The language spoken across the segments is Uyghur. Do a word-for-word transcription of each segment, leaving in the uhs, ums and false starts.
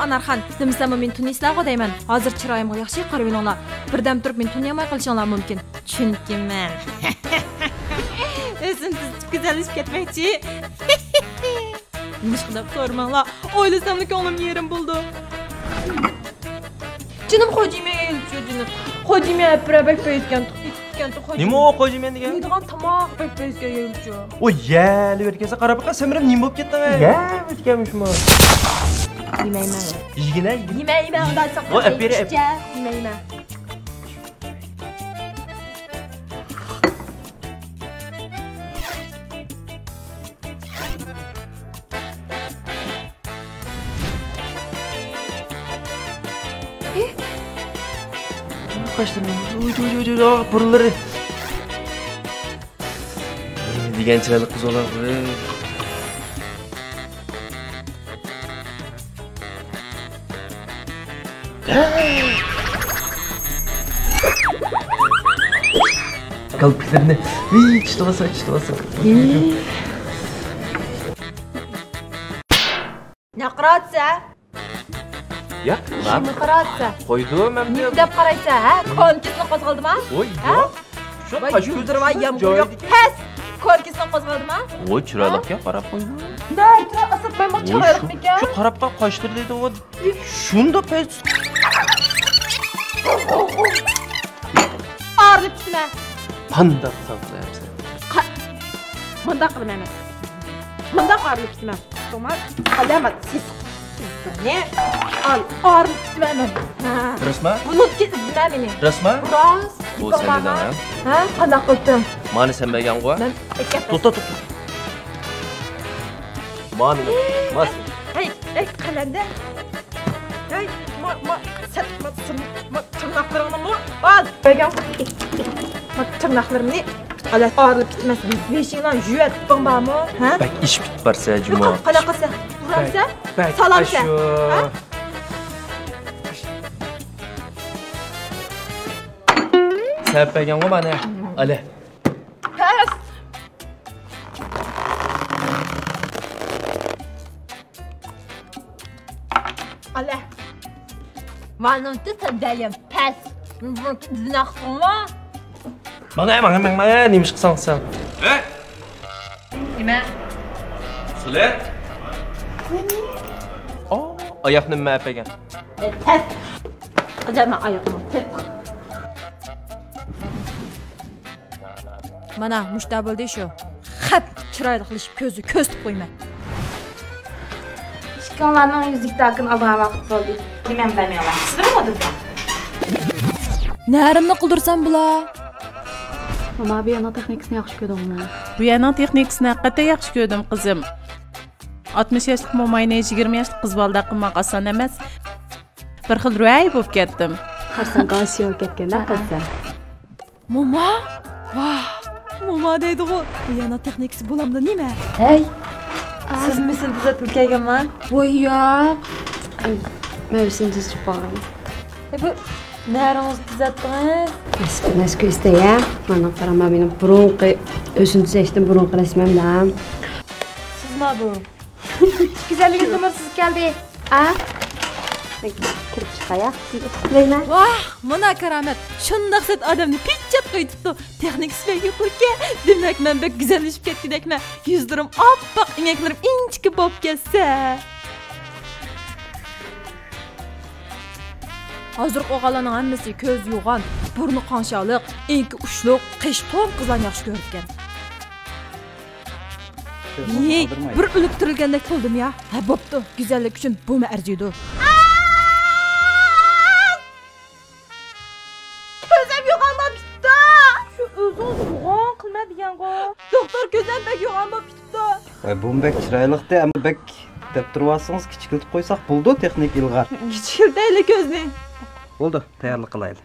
ئانارخان، دېمىسەممۇ مېنى تونۇيسىلەرغۇ دەيمەن. ھازىر چىرايىمغا ياخشى قارىۋېلىڭلار. بىردەم تۇرۇپ مېنى تونۇيالماي قېلىشىڭلار مۇمكىن. چۈنكى مەن ئۆزۈم تۈزىتىپ گۈزەللىشىپ كەتمەكچى. نېمىشقا دەپ سورىماڭلار. ئويلىساملا كۆڭلۈم يېرىم بولىدۇ. جېنىم خوجىمە ئۆلچۈ جېنىم. خوجىمە ئەپرە بەك پەيزكەن تۇق. نېمە ئۇ خوجىمە دېگەن؟ يەيدىغان تاماق بەك پەيزكەن يەيدۇ. ئۇ يەلى ئۆتكەنسە قاراپ باققان سەمرىم نېمە بولۇپ كەتتىڭ؟ يە ئۆتكەنمىشمۇ؟ يېمەيمەن. يېگىنە يېگىنە. يېمەيمەن ئۇنداق. ئۇ ئەپرە ئەپ. يېمەيمەن. قاشلىرىم. ۋۇي، ۋۇي، ۋۇي، ۋۇي، ئاھ، بۇرۇنلىرى. دېگەن چىرايلىق قىز بولغان. كالپۇكلىرىنى. ۋىي، چۈشتى باسا، چۈشتى باسا. نە قاراتسا؟ ياق، نېمە قاراتسا؟ قويدۇم، ئەمدى. نېمە دەپ قارايسا، ھە؟ كونكىسىنى قوزغالدىما؟ ۋوي، ھە؟ ياق. شۇ ۋاي، قاش يۈزلىرى ۋاي، يامغۇر يوق. پەس! كونكىسىنى قوزغالدىما؟ ۋوي، چىرايلىق يا، قاراپ قويدۇم. نە، چىراي ئاسىق، مەن بۇ ۋوي، چىرايلىق شۇ، ئىكەن. شۇ قاراپ قال، قاشلىرى دەيدۇ، ۋوي. شۇنداق پەس. ئارىلىپ كېتىمەن. قانداق قىلساڭ قىلىۋەرسەن. قا-، مۇنداق قىلىمەن مەن. مۇنداق ئارىلىپ كېتىمەن. توماس، ئالامەت سېسىق. نە؟ ئال، ئارىلىپ كېتىمەن مەن. ھە. راستما؟ بۇنىڭكى ئىزدىمە مېنى. راستما؟ راست. بۇ سەن دېدىڭ، ھە؟ ھە، قانداق قىلدىم؟ مانى سەن بەرگەنغۇ؟ مەن ئەكەپ. توختا، توختا. مانى، ماس. ھەي، ھەي، قەلەندەر. ھەي، ما، ما، سەت، ما، سۇن، ما، تىرناقلىرىڭنىمۇ ئال. بەرگەن. ما، تىرناقلىرىمنى ئال، ئارىلىپ كېتىمەن. بېشىڭلارنى يۇيۇۋېتىپتىڭ بارمۇ؟ ھە؟ بەك ئىش پۈتۈپ بارسە، جۇمۇ. يوق، قانداق قىلسا؟ ئۇرامسا؟ بەك، بەك سالامسا؟ ئاشۇ. ھە؟ سەۋەب بەرگەنغۇ مانا. ئالە. پەس. ئالە. مانىڭكى سەددەيەم پەس. بۇنىڭكى زىناقسىڭمۇ؟ ماڭا، ماڭا، ماڭا، ماڭا، نېمە ئىش قىلساڭ سەن؟ ھە؟ نېمە؟ سىلەت؟ ئو، ئاياقنى مەن ئەپەرگەن. ئە، تەس. قىلجايمەن ئاياقنى. تەس. مانا، مۇشتا بولدى شۇ. خەپ چىرايلىقلىشىپ كۆزنى كۆرسىتىپ قويىمەن. ئىككىڭلارنىڭ يۈزلۈك داكىنى ئالىدىغان ۋاقىت بولدى. نېمەم بەرمەيڭلار؟ سىزدىنمۇ ئالدىم. نەرىمنى قىلدۇرسام بولا. ماما، بۇ يەرنىڭ تېخنىكىسىنى ياخشى كۆردۈڭمۇ؟ بۇ يەرنىڭ تېخنىكىسىنى ھەقىقەتەن ياخشى كۆردۈم، قىزىم. ئاتمىش ياشلىق موماينى يىگىرمە ياشلىق قىز بالىدەك قىلماق ئاسان ئەمەس. بىر خىل رۆي بولۇپ كەتتىم. قارىساڭ، غاسىيە بولۇپ كەتكەندەك قىلسا. موما؟ ۋاھ، موما دەيدىغۇ. بۇ يەرنىڭ تېخنىكىسى بولامدۇ نېمە؟ ھەي، سىزمۇ سىنتېزاتور كەلگەنما؟ ۋوي ياق. مەن سىنتېز چىقىپ قالغان. ئە، بۇ نەرىڭىزنى تۈزەتتىڭىز؟ نەسكۆ ئىستەي، ھە؟ مانا قارا، مانا مېنىڭ بۇرۇنقى، ئۆسۈم تۈزەشتىن بۇرۇنقى رەسىمىمدە. سىزما بۇ؟ گۈزەللىك نومۇر سىزگە كەلدى. ئا؟ كىرىپ چىقاي، ھە؟ ۋاھ، مانا كارامەت! شۇنداق سەت ئادەمنى پىچاپ قويۇپتۇ. تېخنىكىسى بەك يۇقىرىكەن. دېمەك، مەن بەك گۈزەللىشىپ كەتكۈدەكمەن. يۈزلىرىم ئاپئاق، ئىنەكلىرىم ئىنچىكە بولۇپ كەتسە. ھازىرقى ئوغۇللارنىڭ ھەممىسى كۆز يوغان، بۇرنى قاڭشارلىق، ئېڭىكى ئۇچلۇق، قېشى توم قىزلارنى ياخشى كۆرىدىكەن. ھېي، بىر ئۆلۈپ تىرىلگەندەك بولدۇم يا. ھە، بوپتۇ، گۈزەللىك ئۈچۈن بۇمۇ ئەرزىيدۇ. كۆزۈم يوغان بولۇپ كېتىپتۇ. شۇ ئۆزىڭىز يوغان قىلما دېگەنغۇ. دوختۇر، كۆزۈم بەك يوغان بولۇپ كېتىپتۇ. ۋاي، بۇمۇ بەك چىرايلىقتى، ئەمما بەك دەپ تۇرۇۋالسىڭىز، كىچىكلىتىپ قويساق بولىدۇ، تېخنىك ئىلغار. كىچىكلىتەيلى كۆزنى. بولدى، تەييارلىق قىلايلى.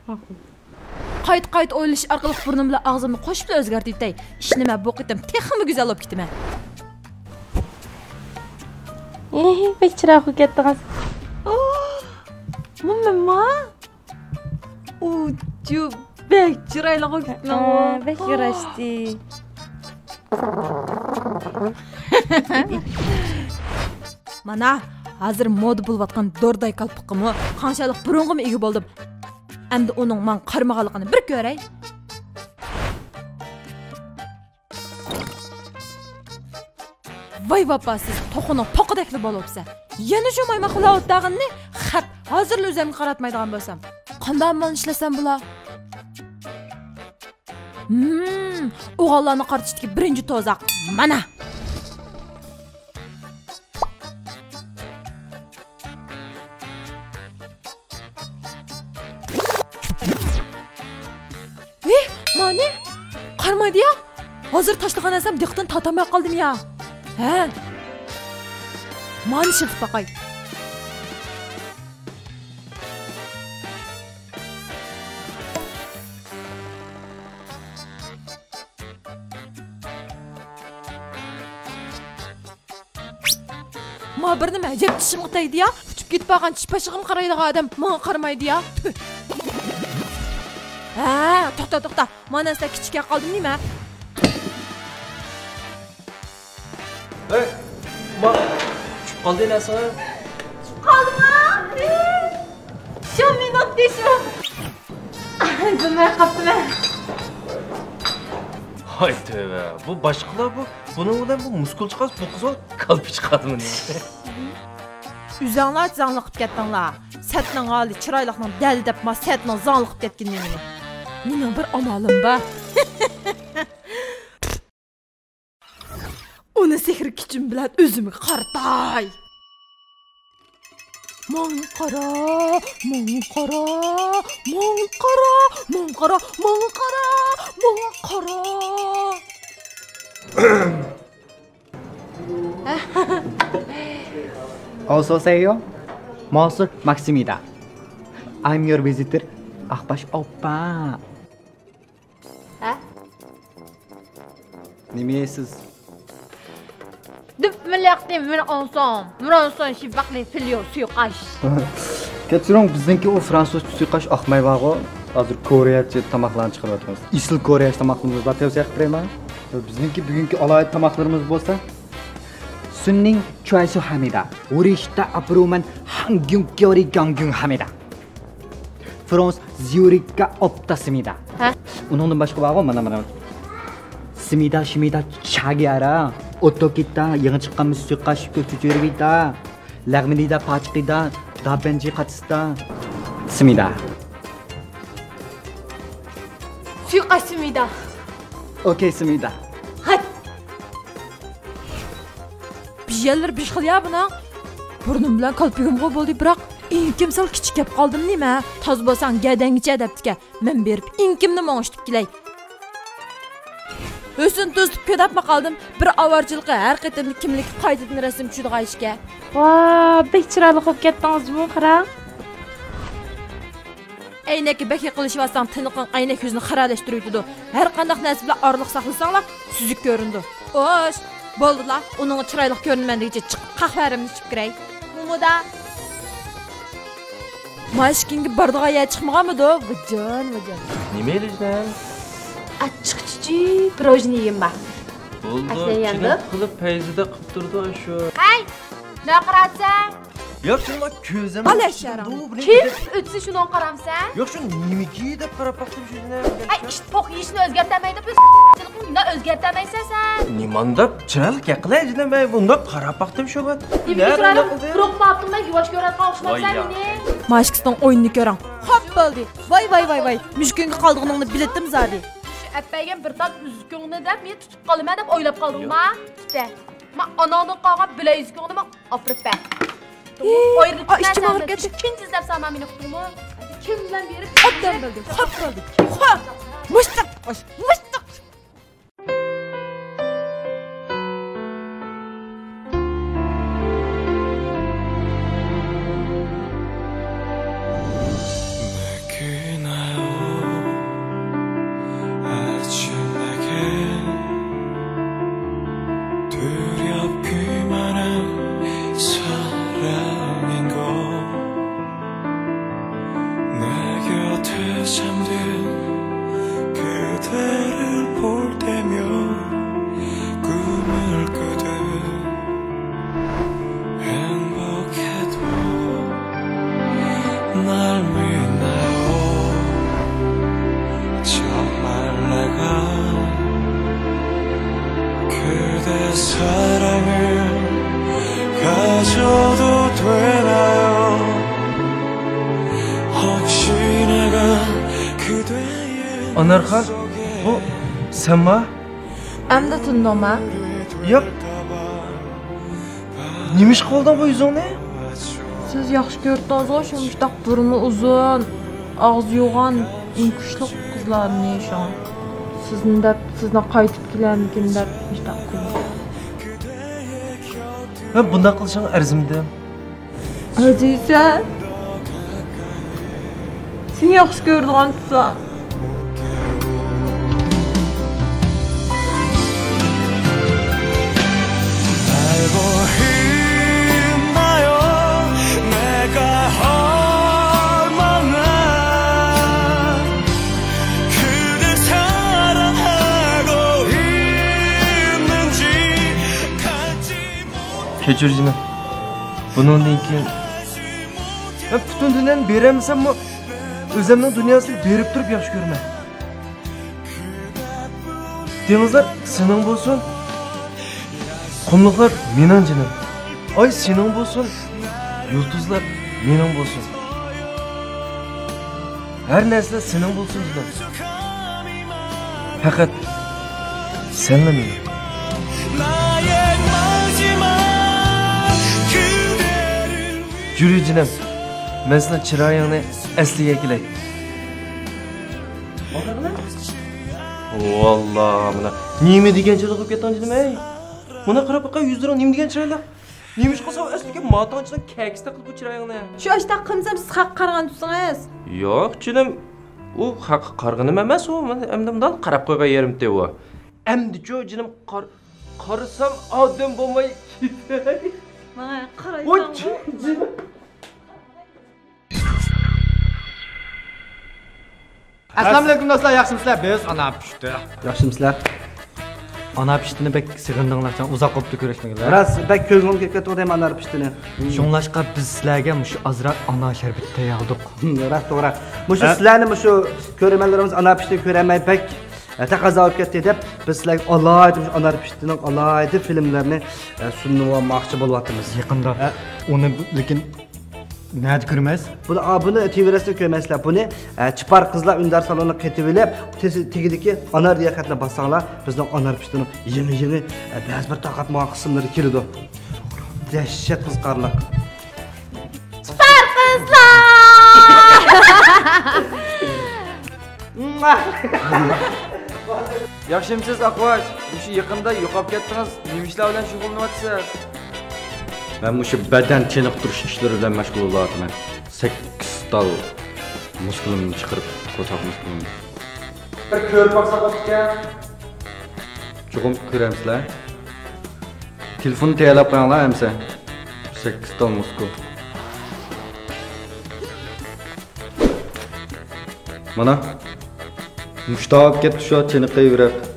قايتا-قايتا ئويلىشىش ئارقىلىق بۇرنۇم بىلەن ئاغزىمنى قوشۇپلا ئۆزگەرتىۋېتەي. ئىشىنىمە، بۇ قېتىم تېخىمۇ گۈزەل بولۇپ كېتىمەن. ئېھ، بەك چىرايلىق بولۇپ كەتتىڭىز. ئوھ، مۇمۇ؟ ئۇجۇ، بەك چىرايلىق بولۇپ كەتتىڭ. ھە، بەك ياراشتى. مانا، ھازىر مودا بولۇۋاتقان دورداي كالپۇكقىمۇ قانچىلىك بۇرۇنغىمۇ ئىگە بولدۇم. ئەمدى ئۇنىڭ ماڭا قارىمىغانلىقىنى بىر كۆرەي. ۋاي ۋاپاسىز، توخۇنىڭ پوقىدەكلا بولۇپسەن. يەنە شۇ مايماق بىلەن ئولتۇرغىنىنى خەپ، ھازىرلا ئۆزۈمگە قاراتمايدىغان بولسام. قانداق ئامالنى ئىشلەتسەم بولا؟ ھىم، ئوغۇللارنى قارىتىشتىكى بىرىنچى توزاق مانا. ھې، مانى قارىمايدۇ يا. ھازىر تاشلىغان نەرسەم دىققىتىنى تارتالماي قالدىم يا. ھە، مانى ئىشلىتىپ باقاي. ما بىر نېمە يەپ چىشىمغا تەگدى يا. ئۇچۇپ كېتىپ بارغان چىش پاشىغىمغا قارايدىغان ئادەم ماڭا قارىمايدۇ يا. ھە، توختا، توختا. مانا سەن كىچىككە قالدىم نېمە؟ ھەي، ما چۈشۈپ قالدى نەرسىڭ. چۈشۈپ قالدىما؟ شۇ مېنىڭ دېشىم. بىلمەي قاپتىمەن. ھاي تۆۋە، بۇ باشقىلار بۇ. بۇنىڭ بىلەن بۇ مۇسكۇل چىقارسا، بۇ قىز كالپۇك چىقاردىمۇ نېمە؟ ئۆزۈڭلار زاڭلىق قىلىپ كەتتىڭلار. سەتنىڭ ھالى چىرايلىقنىڭ دەلى دەپ، ما سەتنىڭ زاڭلىق قىلىپ كەتكىنى نېمىنى؟ مېنىڭ بىر ئامالىم بار. ئۇنى سېھىر كۈچۈم بىلەن ئۆزۈمگە قارىتاي. ماڭا قارا، ماڭا قارا، ماڭا قارا، ماڭا قارا، ماڭا قارا، ماڭا قارا. ئاۋۇ سوسەييو، ماۋۇسى ماكسىمىدا. I'm your visitor، ئاقباش ئوپپا. ھە؟ نېمە يەيسىز؟ دۈپمىلەقتىن مېنى ئالسام، مۇرانسان شىپاقلى فىليو سۇيۇقئاش. كەچۈرۈڭ، بىزنىڭكى ئۇ فرانسۇزچە سۇيۇقئاش ئاقماي بارغۇ. ھازىر كورېيەچە تاماقلارنى چىقىرىۋاتىمىز. ئېسىل كورېيەچە تاماقلىرىمىز بار، تەۋسىيە قىلىپ بېرەيمۇ؟ بىزنىڭكى بۈگۈنكى ئالاھىدە تاماقلىرىمىز بولسا، سۈننىڭ چۇەيسۇ ھامىدا، ۋۇرىشتا ئاپرومەن ھاڭگيۇڭ كيورى گاڭگيۇڭ ھامىدا. فرانس زيۇرىككا ئوپتا سمىدا. ھە؟ ئۇنىڭدىن باشقا بارغۇ، مانا، مانا. سمىدا، شمىدا، چاگيارا، ئوتوكىتا، يېڭى چىققان سۇيۇقئاش، كۆچۈچۈرىۋىتا، لەغمىنىدا، پاچقىدا، دابەنجى قاتىستا، سمىدا. سۇيۇقئاش سمىدا. ئوكەي، سمىدا. ھاي! بىر يەرلىرى بىر خىل يا بۇنىڭ. بۇرنۇم بىلەن كالپۇكۇمغۇ بولدى، بىراق ئىنكىم سەل كىچىك كەپ قالدىم نېمە؟ تازا بولساڭ گەدەڭگىچە دەپتىكەن. مەن بېرىپ ئىنكىمنى ماڭا ئۇشتۇپ كېلەي. ھۆسن توستۇپ كۆدەپمۇ قالدىم. بىر ئاۋارىچىلىقى ھەر قېتىمدا كىملىككە قايتىدىن رەسىم چۈشىدىغان ئىشكەن. ۋا، بەك چىرايلىق بولۇپ كەتتىڭىزمۇ، قاراڭ. ئەينەككە بەك يېقىنلىشىۋاتساڭ، تىنىقىڭ ئەينەك يۈزنى خىرەلەشتۈرۈۋېتىدۇ. ھەر قانداق نەرسە بىلەن ئارىلىق ساقلىساڭلار، سۈزۈك كۆرۈنىدۇ. خوش، بولدىلا، ئۇنىڭغا چىرايلىق كۆرۈنىمەن دېگۈچە چىقىپ قەھۋەمنى ئىچىپ كىرەي. مومۇدا. ماشكىنگە بارىدىغان يەر چىقمىغانمىدۇ؟ ۋىجان، ۋىجان. نېمە ئېلىشنەم؟ ئاچچىق چۈچۈ، پىروژنىيىم بار. بولدى، ئاشۇنى يەڭدۇق. چىلىم قىلىپ پەيزىدە قىلىپ تۇرىدۇ شۇ. ھەي، نە قاراتسەن؟ ياق، شۇنداق كۆزەم. بالا شەرەڭ. كىم ئۆتسە شۇنىڭغا قارامسەن؟ ياق، شۇ نېمىكى دەپ قاراپ باقتىم شۇ يەنە. ئەي، ئىت پوق يېيىشنى ئۆزگەرتەلمەيدۇ، بىز نە ئۆزگەرتەلمەيسەن سەن. نېمانداق چىرايلىق گەپ قىلەي جېنىم، ئەي، بۇنداق قاراپ باقتىم شۇ. نېمىگە چىرايلىق؟ بۇرۇق ماپتىڭ، مەن يۇۋاش كۆرۈۋاتقان ئوخشىمامسەن مېنى؟ ماشكىسنىڭ ئويۇنىنى كۆرۈڭ. خوپ بولدى. ۋاي، ۋاي، ۋاي، ۋاي. مۇشۇ كۈنگە قالىدىغىنىڭنى بىلەتتىم زادى. شۇ ئەپ بەرگەن بىر تال ئۈزۈكۈڭنى دەپ مېنى تۇتۇپ قالىمەن دەپ ئويلاپ قالدىڭما؟ كېتە. ما ئاناڭدىن قالغان بىلەي ئۈزۈكۈڭنى ما ئاپىرىپ بەر. ھېي، ئايرىلىپ ئا، ئىچىم كېتىمەن ئاغرىپ سەندىن. كەتتى. كىم تېزلەپ سامان مېنى قۇتۇڭمۇ؟ كىم بىلەن بېرىپ؟ ئوبدان بىلدىم. خوپ بولدى. خوپ. مۇشتاق. مۇشتاق. 내 곁에 잠든 그대를 볼 때면 꿈을 꿔도 행복해 날 믿나요? 정말 내가 그대 사랑을 가져도 되나요? 혹시 내가 그대의... ئانارخان، بۇ سەنما؟ ئەمدى تونۇدۇڭما؟ ياق. نېمە ئىش قىلدىڭ بۇ يۈزۈڭنى؟ سىز ياخشى كۆرۈپتىڭىزغۇ، شۇ مۇشتاق بۇرنى ئۇزۇن، ئاغزى يوغان، ئېڭىكلىق قىزلارنى شۇڭا. سىزنى دەپ، سىزنى قايتىپ كېلەمدىكىن دەپ مۇشتاق قىلدىم. ھە، بۇنداق قىلىشىڭ ئەرزىمىدى. ئەزىزە، سېنى ياخشى كۆرىدىغان تۇرسا. كەچۈر جېنىم. بۇنىڭدىن كېيىن مەن پۈتۈن دۇنيانى بېرەلمىسەممۇ، ئۆزۈمنىڭ دۇنياسىنى بېرىپ تۇرۇپ ياخشى كۆرىمەن. دېڭىزلار سېنىڭ بولسۇن، قۇملۇقلار مېنىڭ جېنىم. ئاي سېنىڭ بولسۇن، يۇلتۇزلار مېنىڭ بولسۇن. ھەر نەرسە سېنىڭ بولسۇن جېنىم. پەقەت سەنلا مېنىڭ. جۈرى جېنىم، مەن سېنىڭ چىرايىڭنى ئەسلىگە كېلەي. ۋاللا، مانا نېمە دېگەن چىرايلىق بولۇپ كەتتىڭ جېنىم، ئەي. مانا قاراپ باققىن، يۈزلىرىڭ نېمە دېگەن چىرايلىق. نېمىشقا سەن ئەسلىگە ماتاڭچىنىڭ كەكىسىدەك قىلىپ بۇ چىرايىڭنى؟ شۇ ئاشتاق قىلمىسام سىز خەققە قارىغان تۇرسىڭىز. ياق جېنىم، ئۇ خەققە قارىغىنىم ئەمەس ئۇ. مانا ئەمدى مۇنداق قاراپ قويغان يېرىمتى ئۇ. ئەمدىچۇ جېنىم قار-، قارىسام ئادەم بولماي كېتەي. ماڭا ۋوي، قارايساڭغۇ. جېنىم. ئەسسالامۇئەلەيكۇم دوستلار، ياخشىمۇسىلەر؟ بىز ئانا پىشتى. ياخشىمۇسىلەر؟ ئانا پىشتىنى بەك سېغىندىڭلارچۇ، ئۇزاق بوپتۇ كۆرۈشمىگىلى. راست، بەك كۆڭلۈم كېلىپ كەتتى دەيمەن ئانا پىشتىنى. شۇڭلاشقا بىز سىلەرگە مۇشۇ ئازراق ئانا شەربىتى تەييارلىدۇق. راست، توغرا. مۇشۇ ھە؟ سىلەرنى مۇشۇ كۆرۈرمەنلىرىمىز ئانا پىشتىنى كۆرەلمەي بەك، ئە، تەقەززا بولۇپ كەتتى دەپ، بىز سىلەرگە ئالاھىدە مۇشۇ ئانا پىشتىنىڭ ئالاھىدە فىلىملىرىنى، ئە، سۇنۇۋالماقچى بولۇۋاتىمىز. يېقىندا ھە؟ ئۇنى لېكىن نەدە كۆرىمىز؟ بۇنى، ئا، بۇنى تىۋىرەستە كۆرمەيسىلەر. بۇنى، ئە، چىپار قىزلار ئۈندىدار سالونىغا قېتىۋېلىپ، تېز-، تېگىدىكى ئانار دېگەن خەتنى باسساڭلار، بىزنىڭ ئانار پىشتىنىڭ يېڭى، يېڭى، ئە، بەزى بىر تارقاتمىغان قىسىملىرى كېلىدۇ. دەھشەت قىزىقارلىق. چىپار قىزلار! ياخشىمۇسىز ئاققۇچ؟ مۇشۇ يېقىندا يوقاپ كەتتىڭىز، نېمە ئىشلار بىلەن شۇغۇللىنىۋاتىسىز؟ مەن مۇشۇ بەدەن چېنىقتۇرۇش ئىشلىرى بىلەن مەشغۇل بولۇۋاتىمەن. سەككىز تال مۇسكۇلۇمنى چىقىرىپ، قورساق مۇسكۇلۇمنى. بىر كۆرۈپ باقساق بوپتىكەن. چوقۇم كۆرەمسىلەر. تېلېفوننى تەييارلاپ قويۇڭلار ئەمىسە. سەككىز تال مۇسكۇل. مانا، مۇشتاق بولۇپ كەتتى شۇ چېنىقىۋېرىپ.